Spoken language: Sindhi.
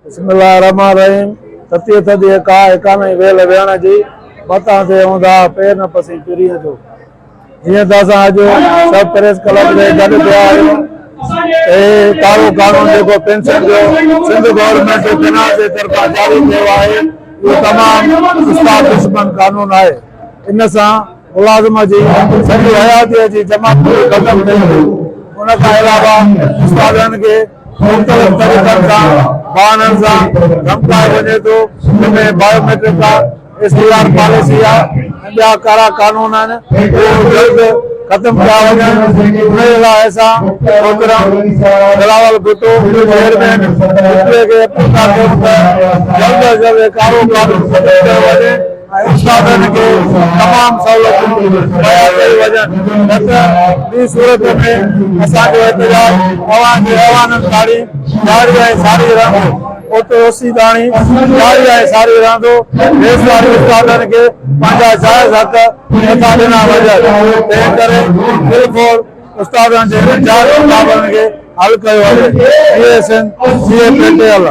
بسم الله الرحمٰن الرحيم تتيء ٿڌيء ڪاهه ڪانهي ويل ويهڻ جي، متان ٿئي اونداهه پير نه پسين پرينء جو. جيئن ته اسان اڄ سڀ پريس ڪلب تي گڏ ٿيا آهيون ته هي ڪارو قانون جيڪو پينشن جو سنڌ گورنمينٽ فنانس جي طرفان جاري ٿيو آهي اهو تمام استاد دشمن قانون آهي ان سان ملازم جي سڄي حياتيء جي جمع پوري ختم ٿي وئي. ان کان علاوه استادن کي مختلف طريقن سان بهانن سان ڌمڪايو وڃي ٿو جنهن ۾ بايو ميٽرڪ آ، ايس ڊي آر پاليسي آ ۽ ٻيا ڪارا قانون آهن اهي جلد ختم ڪيا وڃن انهي لاء اسان محترم بلاول ڀٽو چيئرمين ڊپٽي کي اپيل ٿا ڪيون ته جلد از جلد هي ڪارو قانون ختم ڪيو وڃي. ۽ استادن کي تمام سهولتون مهيا ڪيون وڃن نه ته ٻي صورت ۾ اسان جو احتجاج اوهان جي ايوانن تاڻي جاري ۽ ساري رهندو اوترو اسي تاڻي جاري ۽ ساري رهندو جيستاڻي استادن کي پنهنجا جائز حق نٿا ڏنا وڃن تنهن ڪري فل فور استادن جي جائز مطالبن کي حل ڪيو وڃي جي ايس اين سي اي پي ٽي ايل.